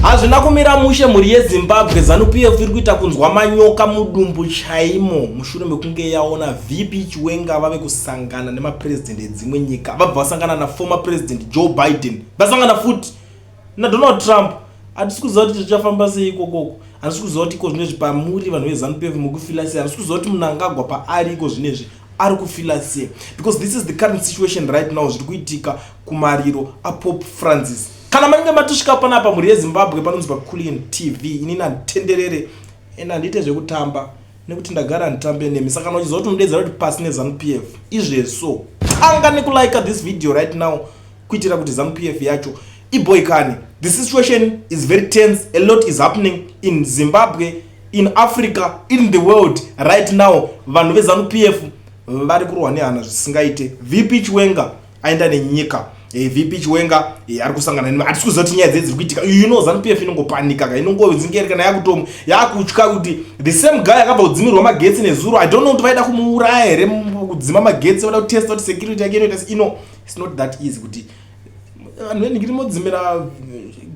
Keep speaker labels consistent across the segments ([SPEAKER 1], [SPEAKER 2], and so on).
[SPEAKER 1] Hazvina kumira mushe mhuri yeZimbabwe. Zanu PF iri kuita kunzwa manyoka mudumbu chaimo mushure mekunge yaona VP Chiwenga vave kusangana nemapresident edzimwe nyika. Vabva vasangana naformer President Joe Biden, vasangana futi naDonald Trump. Hatisi kuziva kuti zvichafamba sei ikokoko. Handisi kuziva kuti iko zvinezvi pamuri vanhu veZanu PF mukufila sei. Handisi kuziva kuti Mnangagwa paari iko zvinezvi ari kufila sei, because this is the current situation right now zviri kuitika kumariro aPope Francis. Kana manenge matosvika panapa, mhuri yeZimbabwe, panonzi paCulian TV. Inini handitenderere and handiite zvekutamba nekuti ndagara handitambe nemi. Saka kana uchiziva kuti unodedzera kuti pasi neZanu PF izvezvo, tanga nekulike this video right now kuitira kuti ZANU PF yacho iboikane. The situation is very tense. A lot is happening in Zimbabwe, in Africa, in the world right now. Vanhu veZANU PF vari kurwa nehana zvisingaite. VP Chiwenga aenda nenyika. VP Chiwenga ari kusangana nemi. Hatisi kuziva kuti nyaya dzei dziri kuitika. ZANU PF inongopanika ka, inongodzingeri kana yakutomu yakutya kuti the same guy akabva kudzimirwa magetsi nezuro. I don't know kuti vaida kumuuraya here kudzima magetsi, vada kutesta kuti security yake inoita. It's not that easy kuti vanhu venhingiri modzimira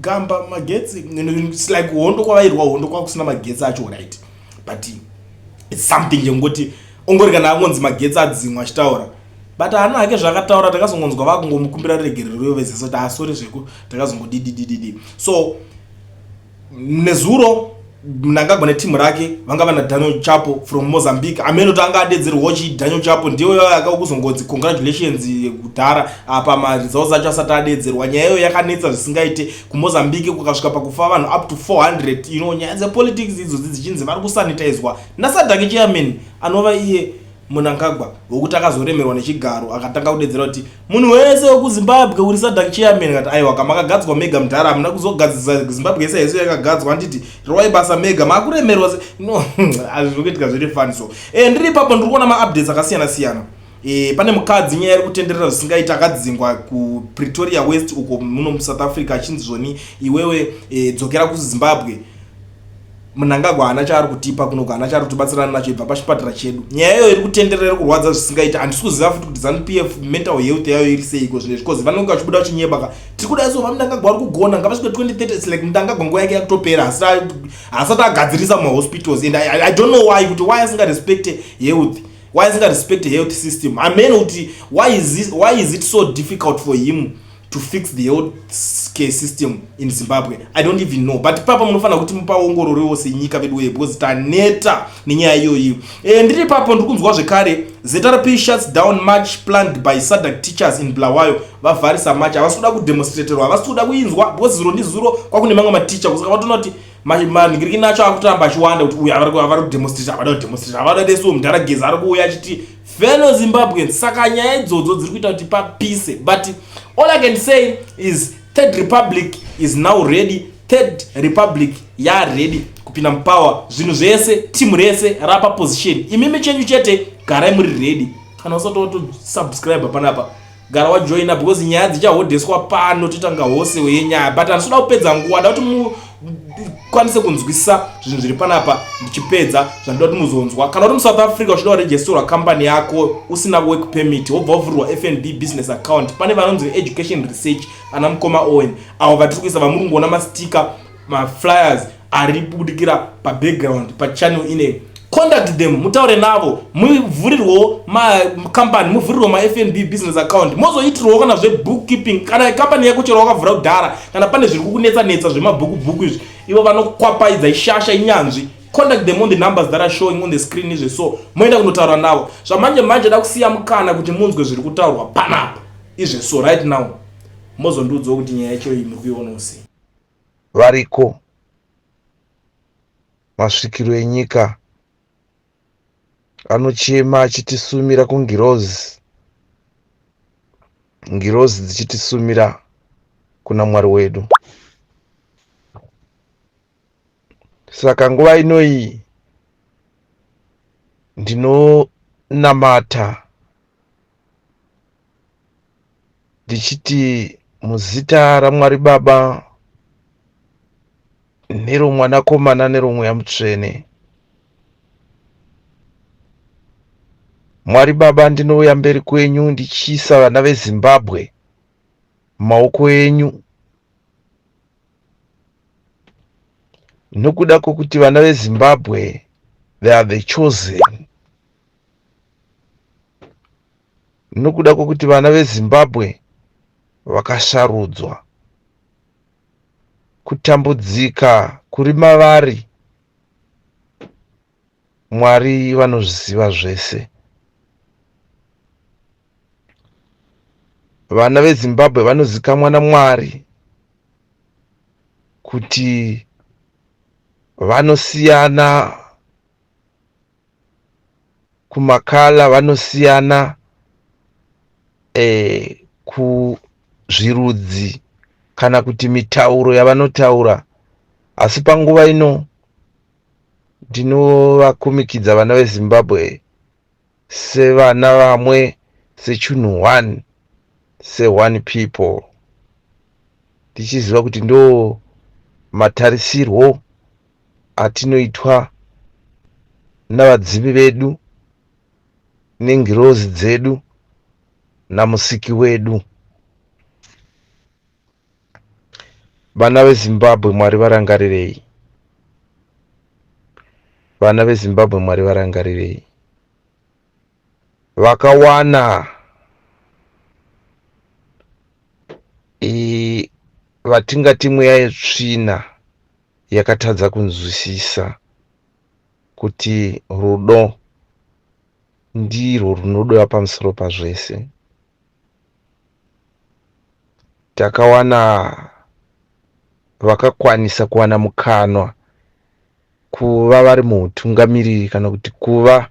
[SPEAKER 1] gamba magetsi. It's like hondo kwavairwa, hondo kwakusina magetsi acho, right? But it's something chekungoti ongori kana angonzi magetsi adzimwa achitaura, but haana hake zvakataura. Takazongonzwa vakungomukumbira regerero yovezesa kuti asori zveku takazongodididididi. So nezuro Mnangagwa netimu rake vanga vana Daniel Chapo from Mozambique. Amene kuti anga adedzerwawo chi Daniel Chapo ndiyo akakuzongodzi congratulations kudhara apa maresults acho asati adedzerwa. Nyaya iyoyo yakanetsa zvisingaite kuMozambique, kukasvika pakufa vanhu up to 400. Nyaya dzepolitics idzodzi dzichinzi vari kusanitizwa naSADC chairman anova iye Mnangagwa, wekuti akazoremerwa nechigaro akatanga kudedzera kuti munhu wese wekuZimbabwe uri SADC chairman. Kati aiwa, kamakagadzwa mega mudhara, hamuna kuzogadzisa Zimbabwe yese yese yakagadzwa. Handiti rowai basa mega, makuremerwa. No, hazviri kuitika zviri funny. So ndiri ipapo, ndiri kuona maupdates akasiyana siyana. Pane mukadzi, nyaya iri kutenderera zvisingaiti, akadzingwa kuPretoria West uko muno muSouth Africa, achinzi zvoni iwewe dzokera kuZimbabwe, Mnangagwa haana chaari kutipa kuno, haana chaari kutibatsirana nacho, ibva pachipatara chedu. Nyaya iyoyo iri kutenderera, iri kurwadza zvisingaiti. Handisi kuziva futi kuti ZANU PF mental health yayo iri seiko zvinezvi, because vanenge vachibuda vachinyeba ka, tiri kudai so, vaMnangagwa vari kugona, ngavasvike 2030. It's like Mnangagwa nguva yake yakutopera, hasati agadzirisa mumahospitals, and I don't know why, kuti why asingarespecte health, why asingarespecte health system. Amen, kuti why is it so difficult for him to fix the health care system in Zimbabwe? I don't even know. But papa munofanira kuti mupaongororewo senyika vedu weye, because taneta nenyaya iyoyi. Ndiri papo, ndiri kunzwa zvekare ZRP shuts down march planned by SADC teachers in Bulawayo. Vavharisa march, havasi kuda kudemonstraterwa, havasi kuda kuinzwa, because zuro ndizuro kwakune mamwe maticha kusaka vatoona kuti manhingirikini acho akutoramba achiwanda, kuti uyu vari kudemonstrate, havada kudemonstrate, havada desuwo. Mudhara Geza ari kuuya achiti fellow Zimbabweans. Saka nyaya idzodzo dziri kuita kuti papise, but all I can say is Third Republic is now ready. Third Republic yaready kupinda mupower. Zvinhu zvese, timu rese rapa position. Imimi chenyu chete garai muri ready. Kana usati watosubscribe panapa, gara wajoina, because nyaya dzichahodheswa pano, toitanga hose yenyaya. But handisi kupedza nguva, da kuti mukwanise kunzwisisa zvinhu zviri panapa. Ndichipedza, zvandoda kuti muzonzwa, kana uri muSouth Africa uchida kuregisterwa kambani yako usina work permit, wobva wavhurirwa FNB business account, pane vanonzi Education Research, ana mukoma Owen avo vatiri kuisa vamuri kungoona masticker, maflyers ari kubudikira pabackground pachannel ine. Contact them, mutaure navo, muvhurirwewo makambani, muvhurirwewo maFNB business account, mozoitirwawo kana zvebookkeeping. Kana kambani yako chero wakavhura kudhara, kana pane zviri kukunetsa netsa zvemabhuku bhuku izvi, ivo vanokwapaidza, ishasha, inyanzvi. Contact them on the numbers that are showing on the screen izve. So moenda kunotaura navo zvamanje manje. Da kusiya mukana kuti munzwe zviri kutaurwa panapa izve. So right now mozondiudzawo kuti nyaya yacho iyi muri kuionawo sei.
[SPEAKER 2] Variko masvikiro enyika anochema achitisumira kungirozi, ngirozi dzichitisumira kuna Mwari wedu. Saka nguva inoyi ndinonamata ndichiti muzita raMwari Baba neroMwanakomana neroMweya Mutsvene. Mwari Baba, ndinouya mberi kwenyu ndichiisa vana veZimbabwe mumaoko enyu. Nokuda kwokuti vana veZimbabwe they are the chosen. Nokuda kwokuti vana veZimbabwe vakasarudzwa. Kutambudzika kuri mavari Mwari vanozviziva zvese. Vana veZimbabwe vanozikamwa naMwari kuti vanosiyana kumakala vanosiyana kuzvirudzi kana kuti mitauro yavanotaura asi panguva ino Ndinovakumikidza vana veZimbabwe sevana vamwe sechunhu one seone people tichiziva kuti ndo matarisirwo atinoitwa navadzimu vedu nengirozi dzedu namusiki wedu. Vana veZimbabwe Mwari varangarirei. Vana veZimbabwe Mwari varangarirei. Vakawana vatingati mweya yetsvina yakatadza kunzwisisa kuti rudo ndirwo runodiwa pamusoro pazvese. Takawana vakakwanisa kuwana mukanwa kuva vari muhutungamiriri kana kuti kuva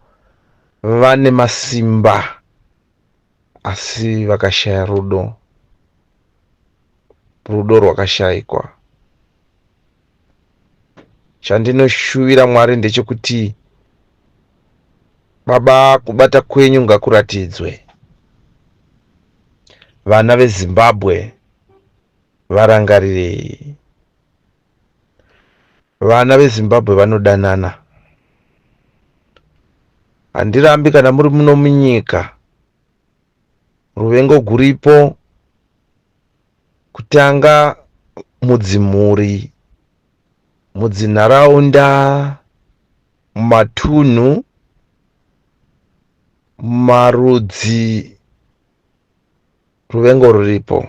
[SPEAKER 2] vane masimba asi vakashaya rudo. Rudo rwakashaikwa. Chandinoshuvira Mwari ndechekuti Baba kubata kwenyu ngakuratidzwe. Vana veZimbabwe varangarirei. Vana veZimbabwe vanodanana. Handirambi kana muri muno munyika ruvengo guripo kutanga mudzimhuri, mudzinharaunda, mumatunhu, mumarudzi ruvengo ruripo.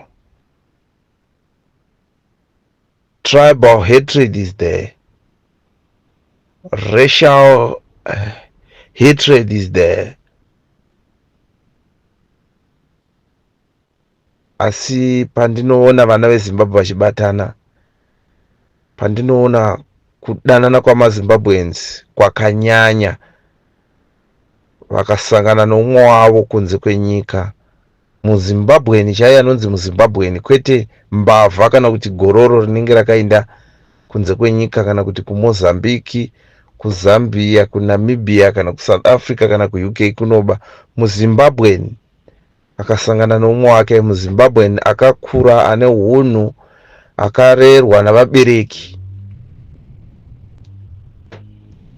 [SPEAKER 2] Tribal hatred is there. Racial hatred is there. Asi pandinoona vana veZimbabwe vachibatana, pandinoona kudanana kwamaZimbabweans kwakanyanya, vakasangana noumwe wavo kunze kwenyika, muZimbabwean chaiye anonzi muZimbabwean, kwete mbavha kana kuti gororo rinenge rakaenda kunze kwenyika kana kuti kuMozambique, kuZambia, kuNamibia kana kuSouth Africa kana kuUK kunoba. MuZimbabwean akasangana neumwe wake muZimbabwean akakura ane hunhu akarerwa navabereki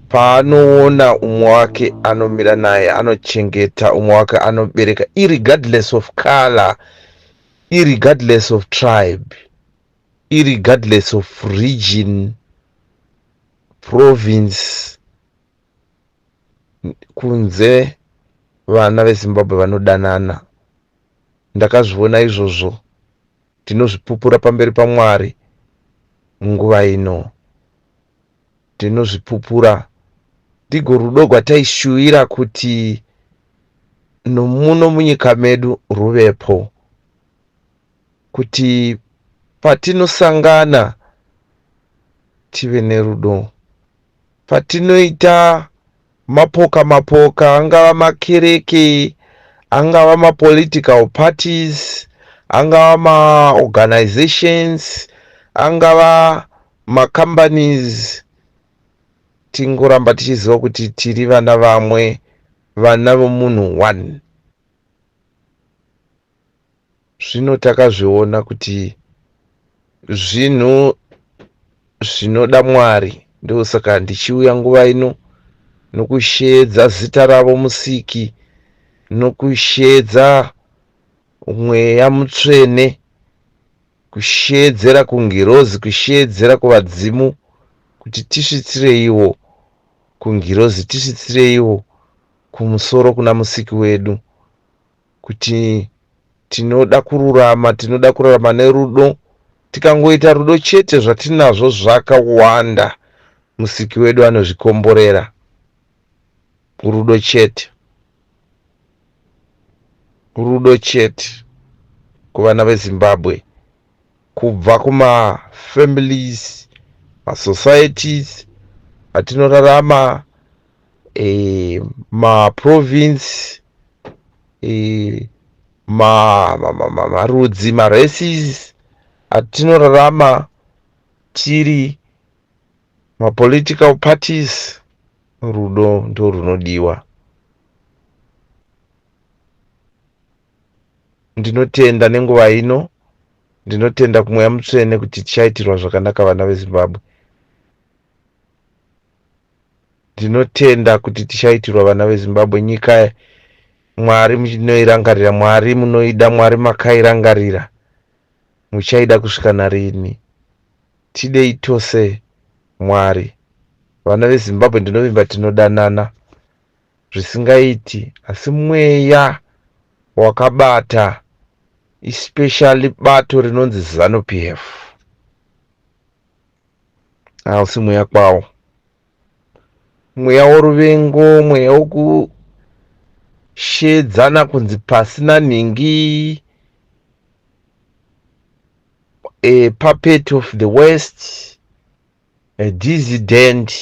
[SPEAKER 2] paanoona umwe wake anomira naye anochengeta umwe wake anobereka irregardless of color irregardless of tribe irregardless of region province Kunze vana veZimbabwe vanodanana. Ndakazviona izvozvo. Ndinozvipupura pamberi paMwari munguva ino. Ndinozvipupura. Ndigo rudo gwataishuvira kuti nomuno munyika medu ruvepo. Kuti patinosangana tive nerudo. Patinoita mapoka mapoka angava makereke, angava mapolitical parties, angava maorganizations, angava macompanies, tingoramba tichiziva kuti tiri vana vamwe, vana vomunhu one. Zvino takazviona kuti zvinhu zvinoda Mwari ndosaka ndichiuya nguva ino nokusheedza zita ravo Musiki nokusheedza Mweya Mutsvene kusheedzera kungirozi kusheedzera kuvadzimu. Kuti tisvitsireiwo kungirozi, tisvitsireiwo kumusoro kuna Musiki wedu, kuti tinoda kururama, tinoda kurarama nerudo. Tikangoita rudo chete, zvatinazvo zvakawanda, Musiki wedu anozvikomborera. Rudo chete, rudo chete kuvana veZimbabwe, kubva kumafamilies, masocieties atinorarama, maprovince, marudzi, maraces atinorarama tiri, mapolitical parties, rudo ndo runodiwa. Ndinotenda nenguva ino. Ndinotenda kuMweya Mutsvene kuti tichaitirwa zvakanaka, vana veZimbabwe. Ndinotenda kuti tichaitirwa, vana veZimbabwe. Nyika, Mwari munoirangarira, Mwari munoida, Mwari makairangarira, muchaida kusvika narini. Tidei tose, Mwari. Vana veZimbabwe, ndinovimba tinodanana zvisingaiti, asi mweya wakabata, especially bato rinonzi ZANU PF, hausi mweya kwawo, mweya woruvengo, mweya wokushedzana kunzi pasina nhingi, a puppet of the West, a dissident.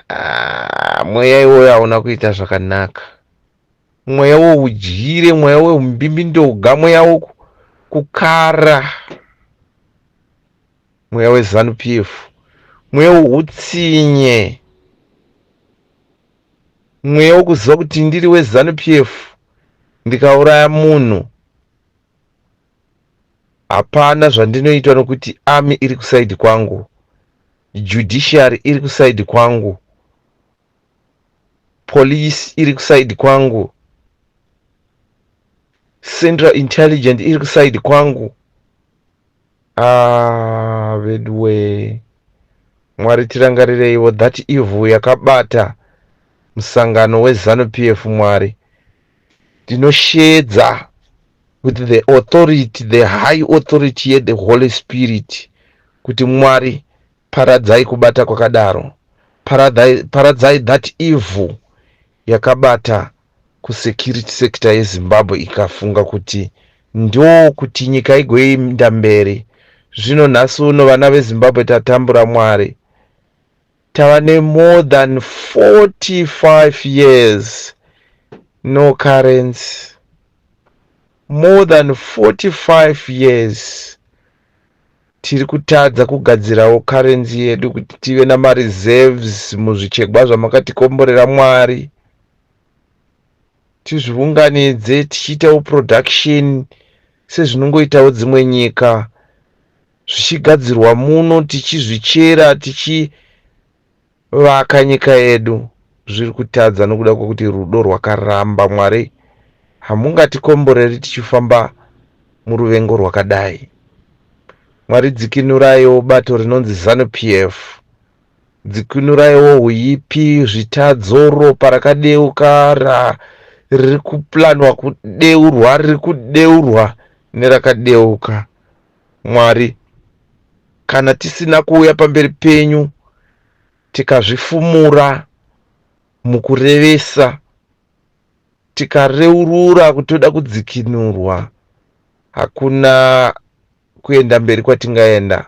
[SPEAKER 2] Ah, mweya iwoyo hauna kuita zvakanaka. Mweya woudyire, mweya weumbimbindoga, mweya wokukara, mweya weZANU PF, mweya woutsinye, mweya wokuziva kuti ndiri weZANU PF, ndikauraya munhu hapana zvandinoitwa nokuti army iri kuside kwangu, judiciary iri kuside kwangu, police iri kuside kwangu, Central Intelligent iri kuside kwangu. Ah, veduwe, Mwari tirangarireiwo that evil yakabata musangano weZANU PF. Mwari, ndinoshedza with the authority, the high authority yethe Holy Spirit, kuti Mwari, paradzai kubata kwakadaro, paradzai, paradzai that evil yakabata kusecurity sector yeZimbabwe, ikafunga kuti ndo kuti nyika igoenda mberi. Zvino nhasi uno, vana veZimbabwe, tatambura. Mwari, tava nemore than 45 years no currency, more than 45 years tiri kutadza kugadzirawo currency yedu kuti tive namareserves muzvichegwa zvamakatikomborera, Mwari, tizviunganidze, tichiitawo production sezvinongoitawo dzimwe nyika, zvichigadzirwa muno, tichizvichera, tichivaka nyika yedu. Zviri kutadza nokuda kwekuti rudo rwakaramba. Mwari, hamungatikomboreri tichifamba muruvengo rwakadai. Mwari, dzikinuraiwo bato rinonzi ZANU PF, dzikinuraiwo huipi, zvitadzo, ropa rakadeuka riri kuplanwa kudeurwa, riri kudeurwa nerakadeuka. Mwari, kana tisina kuuya pamberi penyu tikazvifumura mukurevesa, tikareurura kuti toda kudzikinurwa, hakuna kuenda mberi kwatingaenda.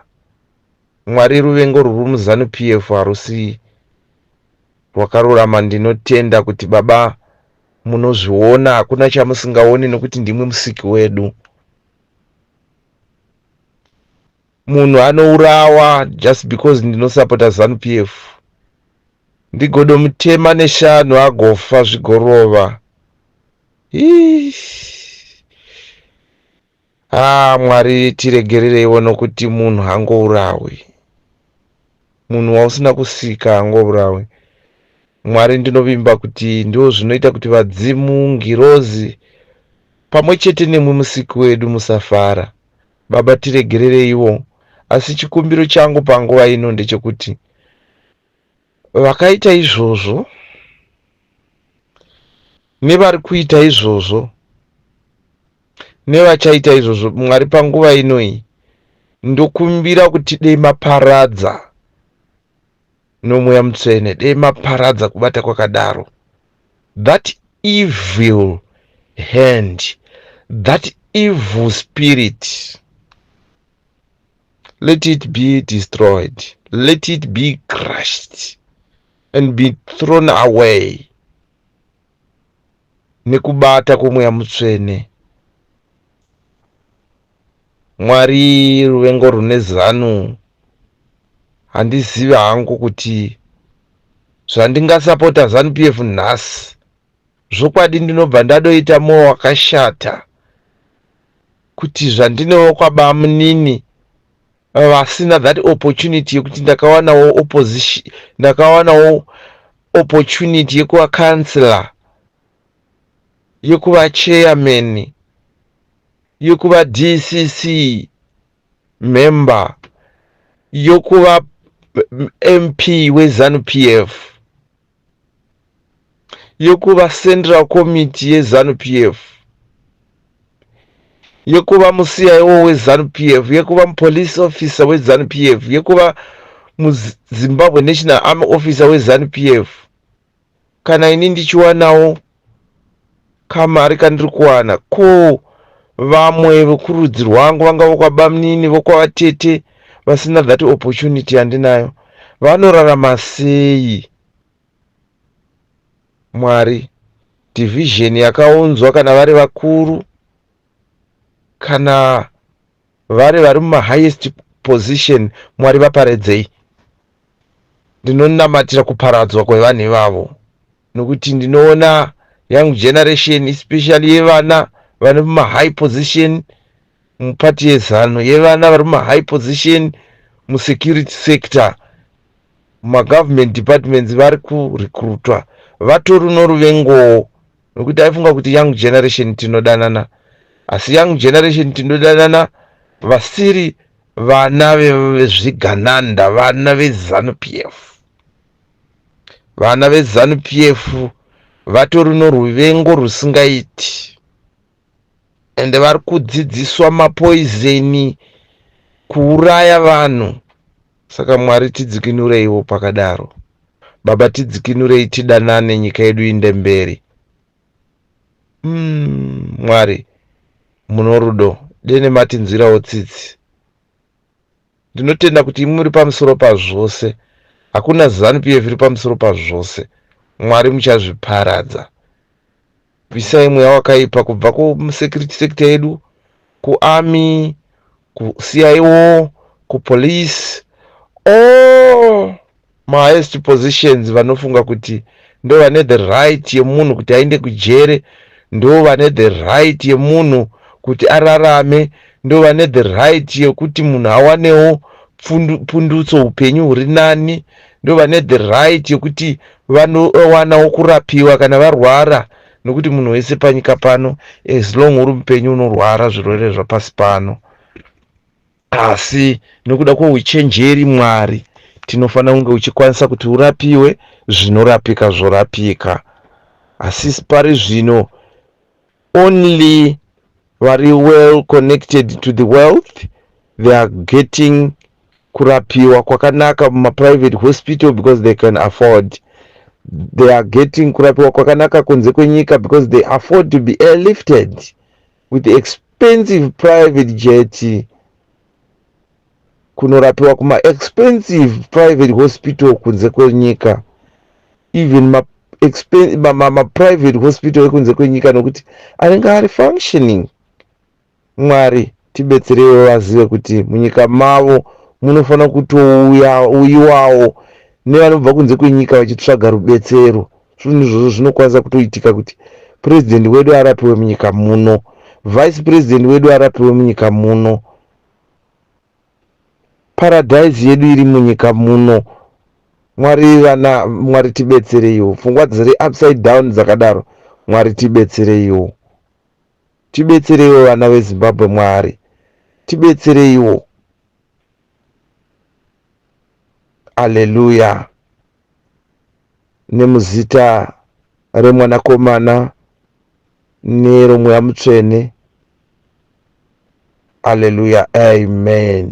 [SPEAKER 2] Mwari, ruvengo rwuri muZANU PF harusi rwakarurama. Ndinotenda kuti, Baba, munozviona, hakuna chamusingaoni nokuti ndimwe Musiki wedu. Munhu anourawa just because ndinosapota ZANU PF, ndigodomutema neshanu agofa zvigorova. Ah, Mwari, tiregerereiwo nokuti munhu hangourawi, munhu wausina kusika hangourawi. Mwari, ndinovimba kuti ndo zvinoita kuti vadzimu, ngirozi pamwe chete nemwi Musiki wedu musafara. Baba, tiregerereiwo. Asi chikumbiro changu panguva ino ndechekuti vakaita izvozvo nevari kuita izvozvo nevachaita izvozvo, Mwari, panguva inoyi ndokumbira kuti dei maparadza noMweya Mutsvene, dei maparadza kubata kwakadaro, that evil hand, that evil spirit. Let it be destroyed, let it be crushed and be thrown away nekubata kwoMweya Mutsvene. Mwari, ruvengo rune ZANU, handizivi hangu kuti zvandingasapota ZANU PF nhasi. Zvokwadi ndinobva ndadoita mwoyo wakashata kuti zvandinewo kwabamunini vasina that opportunity yekuti ndakawanawo opposition, ndakawanawo opportunity yekuva councillor, yekuva chairman, yekuva DCC member, yokuva MP weZANU PF, yekuva central committee yeZANU PF, yekuva muCIO weZANU PF, yekuva mupolice officer weZANU PF, yekuva muZimbabwe National Army officer weZANU PF. Kana ini ndichiwanawo kamari kandiri kuwana, ko vamwe vekurudzi rwangu, vanga vokwabamunini, vokwavatete, vasina that opportunity yandinayo, vanorarama sei? Mwari, division yakaunzwa, kana vari vakuru, kana vari mumahighest position, Mwari, vaparadzei. Ndinonamatira kuparadzwa kwevanhu ivavo, nokuti ndinoona young generation, especially yevana vari mumahigh position mupati yeZANU, yevana vari mumahigh position musecurity sector, mumagovernment departments, vari kurecruitwa vatori noruvengowo, nokuti aifunga kuti young generation tinodanana. Asi young generation tinodanana vasiri vana vezvigananda, vana veZANU PF. Vana veZANU PF vatori noruvengo rusingaiti, ende vari kudzidziswa mapoison kuuraya vanhu. Saka Mwari, tidzikinureiwo pakadaro. Baba, tidzikinurei, tidanane, nyika yedu inde mberi. Mwari muno rudo, dene matinzwirawo tsitsi. Ndinotenda kuti imwe muri pamusoro pazvose. Hakuna ZANU PF iri pamusoro pazvose. Mwari, muchazviparadza. Bvisai mweya wakaipa kubva kumusecurity sector yedu, kuarmy, kuCIO, kupolice, all mahighest positions. Vanofunga kuti ndo vane the right yemunhu kuti aende kujere, ndo vane the right yemunhu kuti ararame, ndo vane the right yekuti munhu awanewo pundutso, upenyu huri nani, ndo vane the right yekuti vanowanawo kurapiwa kana varwara, nokuti munhu wese panyika pano, as long uri mupenyu, unorwara zvirwere zvapasi pano. Asi nokuda kweuchenjeri, Mwari, tinofanira kunge uchikwanisa kuti urapiwe, zvinorapika zvorapika. Asi pari zvino only vari well connected to the wealth, they are getting kurapiwa kwakanaka mumaprivate hospital because they can afford. They are getting kurapiwa kwakanaka kunze kwenyika because they afford to be airlifted with expensive private jet kunorapiwa kuma-expensive private hospital kunze kwenyika, even maprivate hospital ekunze kwenyika, nokuti anenge ari functioning. Mwari, tibetsereiwo vazive kuti munyika mavo munofanira kutouyiwawo nevanobva kunze kwenyika vachitsvaga rubetsero. Zvinhu izvozvo zvinokwanisa kutoitika kuti purezidendi wedu arapiwe munyika muno, vice president wedu arapiwe munyika muno. Paradise yedu iri munyika muno. Mwari, vana Mwari, tibetsereiwo. Pfungwa dziri upside down dzakadaro, Mwari, tibetsereiwo, tibetsereiwo vana veZimbabwe. Mwari, tibetsereiwo. Aleluya. Nemuzita reMwanakomana neroMweya Mutsvene. Aleluya. Amen.